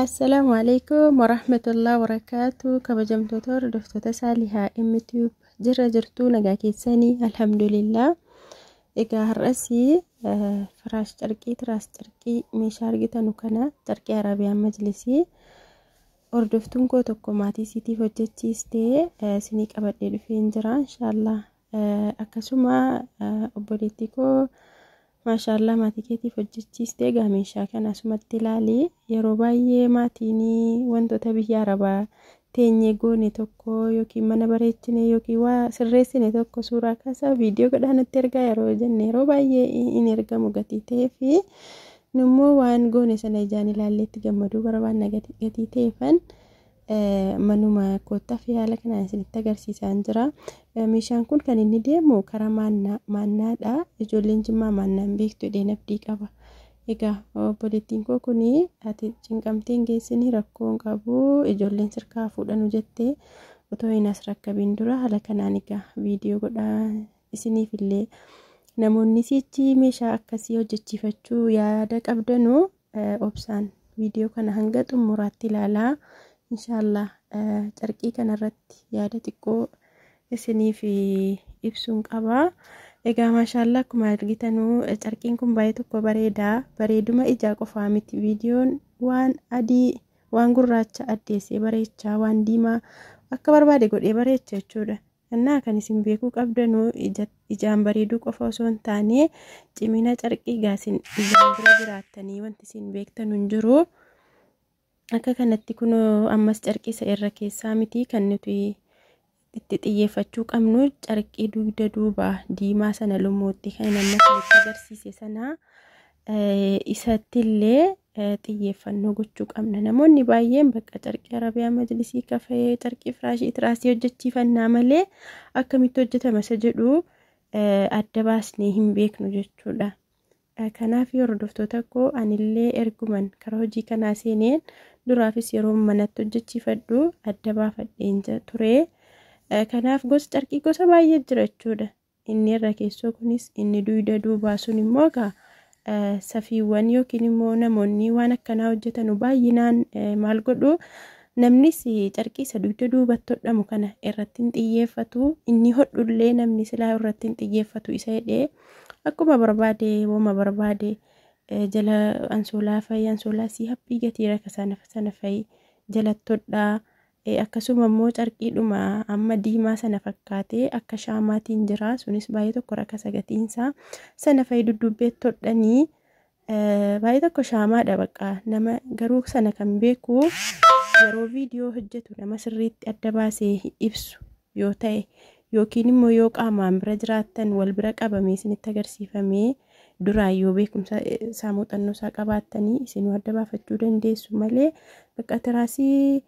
Assalaamu alaikum warahmatullahi wabarakaatu. Kabajamtoota hordoftoota Saalihaa MTube, jirra jirtuu? Nagaa keessanii? Alhamdulillah. Egaa har'as firaash carqii, tiraas carqii, meeshaa argitanu kana, carqii Arabiyaan Majlisii hordoftuun koo tokko maatii isiitiif hojjechiistee isinii qabadhee dhufeen jira, inshaallah. Akkasuma obboleettii koo, maashaallah, maatii keetiif hojjechiistee, egaa meeshaa kana asumatti ilaali. Yeroo baay'ee maatiin wantoota biyya arabaa teenyee goone tokko yookiin mana bareechine yookiin waa sirreessine tokko suuraa kaasaa viidiyoo godhaa nutti ergaa yeroo jenne, yeroo baay'ee hin ergamu gatii ta'ee fi nummoo waan goone sana ijaan ilaalleetti gammaduu barbaanna gatii ta'eefan manuma koottaa fi haala kanaan isinitti agarsiisaa jira. Meeshaan kun kan inni deemu karaa maannaadha. Ijoolleen Jimmaa maannaan beektu jedheen abdii qaba. Egaa obboleettiin koo kun ati cinqamtee hin geessini, rakkoo hin qabu, ijoolleen sirkaa fuudhanu jettee otoo hin as rakkabiin dura haala kanaan egaa viidiyoo godhaa isiniif illee, namoonni sichi meeshaa akkasii hojjechiifachuu yaada qabdanu obsaan viidiyoo kana hanga xumuraatti ilaalaa. Inshaallah carqii kanarratti yaada xiqqoo isiniif ibsuun qaba. Egaa maashaallaa, akkuma argitanuu carqiin kun baay'ee tokko bareedaa. Bareeduma ijaa qofaa miti, viidiyoon waan adii waan gurraacha addeessee bareechaa, waan diimaa akka barbaade godhee bareecha jechuudha. Innaa kan isin beekuu qabdanuu ijaan bareeduu qofa osoo hin taane cimina carqii gaasin ijaan bira jiraattanii wanti isin beektanu hin jiru. Akka kanatti kunoo ammas carqii isa irra keessaa miti kan nuti itti xiyyeeffachuu qabnu, carqii dugda duubaa diimaa sana lumuutti kan amma isinitti agarsiise sana isatti illee xiyyeeffannoo gochuu qabna. Namoonni baay'een bakka carqii Arabiyaa Majlisii, kafee, carqii firaashii, tiraasii hojjechiifannaa malee akkamitti hojjetama isa jedhu adda baasnee hin beeknu jechuudha. Kanaaf hordoftoota koo, anillee erguman karaa hojii kanaa seeneen duraafis yeroo manatti hojjechiifadhu adda baafadheen ture. Kanaaf gosa carqii gosa baay'ee jira jechuudha. Inni irra keessoo kunis, inni dugda duubaa sun immoo egaa safiiwwan yookiin immoo namoonni waan akkanaa hojjetanu baay'inaan maal godhu, namnis carqii isa dugda duubatti hodhamu kana irratti hin xiyyeeffatu. Inni hodhullee namni silaa irratti hin xiyyeeffatu, isa hidhee akkuma barbaade wooma barbaade jala ansoolaa fa'i, ansoolaa sii haphii gatii raka sana fa'i jalatti hodhaa. Akkasuma immoo carqiidhuma amma diimaa sana fakkaatee akka shaamaatiin jira, sunis baay'ee tokko rakasa gatiinsaa, sana fa'i dudduubbeetti hodhanii baay'ee tokko shaamaadha. Bakka nama garuu sana kan beeku yeroo viidiyoo hojjetu nama sirriitti adda baasee ibsu yoo ta'e, yookiin immoo yoo qaamaan bira jiraattan wal bira qabamee isinitti agarsiifamee duraan yoo beekumsa isaa muuxannoo isaa qabaattanii isinuu adda baafachuu dandeessu malee, bakka tiraasii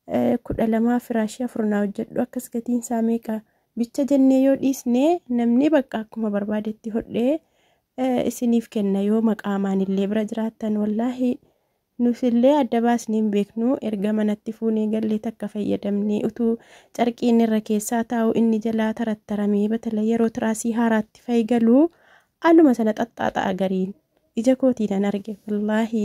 12 firaashii 4 naa hojjedhu, akkas gatiin isaa meeqa bicha jennee yoo dhiisne, namni bakka akkuma barbaadetti hodhee isiniif kenna yoo maqaamaan illee bira jiraattan. Wallaahi nusillee adda baasnee hin beeknu, erga manatti fuunee gallee takka fayyadamnee utuu carqiin irra keessaa taa'u inni jalaa tarattaramee batala yeroo tiraasii haaraatti fayygaluu haaluma sana xaxxaaxa'a gariin ija kootiinan arge, wallaahi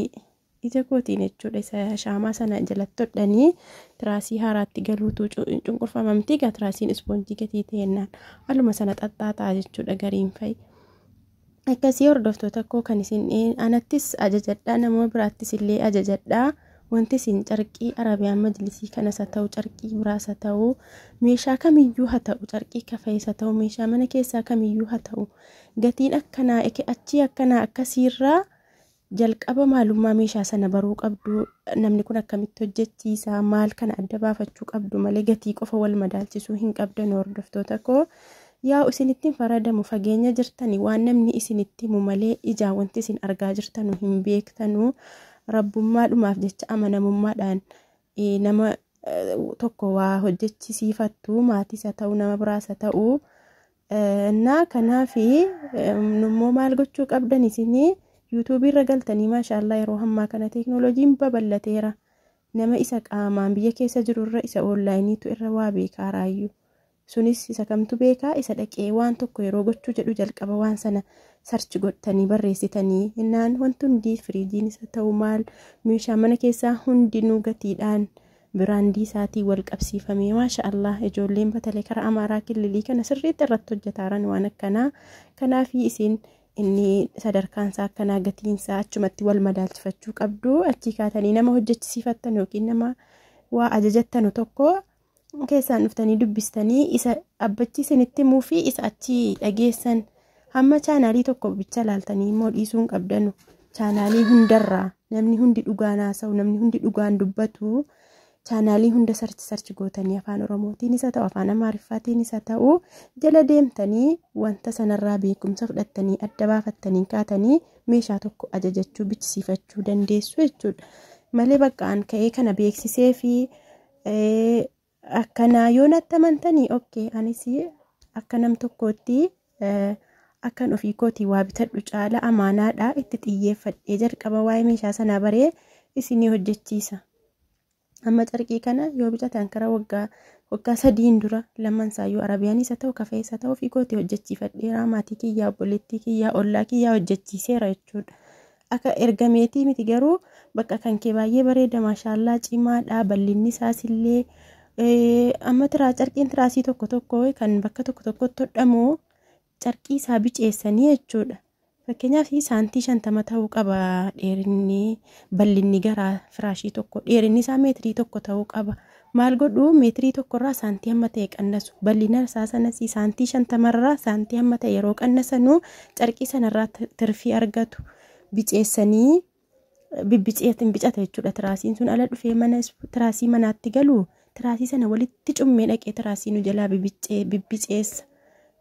ija kootiin jechuudha. Isa shaamaa sana jalatti hodhanii tiraasii haaraatti galuutu cunqurfamamti, egaa tiraasiin ispoonjii gatii ta'ennaan haaluma sana xaxxaaxa'a jechuudha gariin fa'i. Akkasii hordoftoota koo, kan isin anattis ajajadhaa, nama biraattis illee ajajadhaa. Wanti isin carqii Arabiyaan Majlisii kanas haa ta'u, carqii biraas haa ta'u, meeshaa kamiyyuu haa ta'u, carqii kafees haa ta'u, meeshaa mana keessaa kamiyyuu haa ta'u, gatiin akkanaa achii akkanaa akkasiirraa jalqaba maalummaa meeshaa sana baruu qabdu. Namni kun akkamitti hojjechiisa, maal kana adda baafachuu qabdu malee gatii qofa wal madaalchisuu hin qabdan, hordoftoota koo. Yaa isinitti hin faradamu, fageenya jirtani waan namni isinitti himu malee ijaan wanti isin argaa jirtanu hin beektanu. Rabbummaadhumaaf jecha amanamummaadhaan nama tokko waa hojjechisiifattu, maatiis haa ta'u, nama biraas haa ta'u. Innaa kanaafi immoo maal gochuu qabdan, isinii yuutuubii irra galtanii, maashaallaa, yeroo ammaa kana teeknooloojiin babal'ateera. Nama isa qaamaan biyya keessa jirurra isa onlaayiniitu irra waa beekaa raayyuu. Sunis isa kamtu beekaa isa dhaqee waan tokko yeroo gochuu jedhu jalqaba waan sana search godhatanii barreessitanii innaan wanti hundi firiijiin isa ta'u maal meeshaa mana keessaa hundinuu gatiidhaan biraandii isaatii wal qabsiifamee maasha Allah ijoolleen batalee karaa Amaaraa kililii kana sirriitti irratti hojjetaaran waan akkanaa. Kanaaf isin inni sadarkaan isaa akkanaa gatiin isaa achumatti wal madaalchifachuu qabdu. Achii kaatanii nama hojjechisiifattan yookiin nama waa ajajattanu tokko keessaan dhuftanii dubbistanii isa abbachi isinitti himuu fi isa achii dhageessan. Hamma chaanaalii tokko bicha laaltanii immoo dhiisuu hin qabdanu. Chaanaalii hundarraa namni hundi dhugaan haasa'u, namni hundi dhugaan dubbatu. Chaanaalii hunda search search gootanii afaan Oromootiin isa ta'u afaan Amaariffaatiin isa ta'u jala deemtanii wanta sanarraa beekumsa fudhattanii adda baafattanii kaatanii meeshaa tokko ajajachuu bichisiifachuu dandeessu jechuudha. Malee bakka an ka'ee kana beeksisee fi akkanaa yoo natti amantanii okay anis akka nam tokkootti akkan ofii kootii waa bitadhu caala amaanaadha itti xiyyeeffadhee jalqaba waa'ee meeshaa sanaa baree isinii hojjechiisa. Amma carqii kana yoo bitatan karaa waggaa 3 dura lamman isaayyuu Arabiyaanis haa ta'u kafees haa ta'u ofii kootii hojjechiifadheera maatii kiyyaa obboleettii kiyyaa ollaa kiyyaa hojjechiiseera jechuudha. Akka ergameetii miti garuu bakka kan kee baay'ee bareeda maashaallaa cimaadha bal'inni isaas illee amma carqiin tiraasii tokko tokko kan bakka tokko tokkotti hodhamu carqii isaa biceessanii jechuudha. Fakkeenyaaf saantii 50 ta'uu qaba dheerinni bal'inni garaa firaashii tokko dheerinni isaa meetirii 1 ta'uu qaba. Maal godhu meetirii 1 irraa saantii hamma ta'e qannasu bal'ina isaa sanas saantii 50 irraa saantii hamma ta'e yeroo qannasanuu carqii sanarraa tirfii argatu. Biceessanii bibbiceetiin bicata jechuudha. Tiraasiin sun ala dhufee mana tiraasii manaatti galu tiraasii sana walitti cummee dhaqee tiraasii nu jalaa bibbiceessa.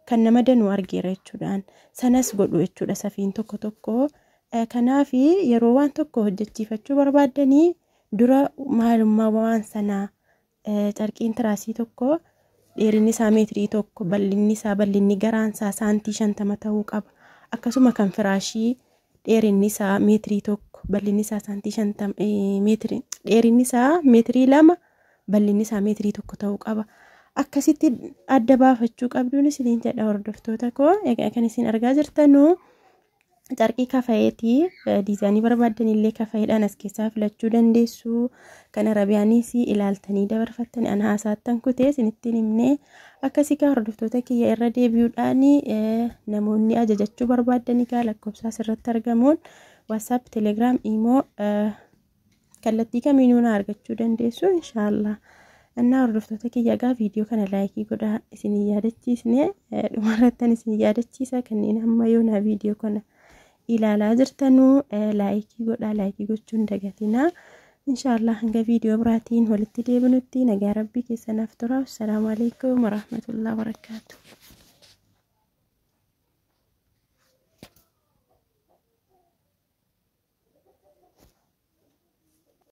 Kan nama danuu argeera jechuudhaan sanas godhu jechuudha safiin tokko tokko. Kanaaf yeroo waan tokko hojjechiifachuu barbaaddanii dura maalummaa waan sanaa carqiin tiraasii tokko dheerinni isaa meetirii 1 bal'inni isaa bal'inni garaan isaa saantii 50 ta'uu qaba. Akkasuma kan firaashii dheerinni isaa meetirii 1 bal'inni isaa saantii 50 meetirii dheerinni isaa meetirii 2 bal'inni isaa meetirii 1 ta'uu qaba. Akkasitti adda baafachuu qabduun isiniin jedha hordoftoota koo. Egaa kan isin argaa jirtanuu carqii kafayeetii diizaayinii barbaaddan illee kafayeedhaan as keessaa filachuu dandeessu. Kan Arabiyaanis ilaaltanii dabarfattanii an haasaattan kutee isinittiin himne. Akkasii kaa hordoftoota kiyya irra deebi'uudhaan namoonni ajajachuu barbaaddan egaa lakkoofsa asirratti argamuun WhatsApp, Telegram, Imo kallattii kamiinuu na argachuu dandeessu inshaallah. Innaa hordoftoota kiyya egaa viidiyoo kana laayikii godhaa isinii yaadachiisne dhumarrattan isin yaadachiisa kanneen hamma yoonaa viidiyoo kana ilaalaa jirtanuu laayikii godhaa laayikii gochuun dagatinaa. Inshaallah hanga viidiyoo biraatiin walitti deebinutti nagaa rabbii keessanaaf tura. Assalaamu alaikum warahmatullahi wabarakaatuh.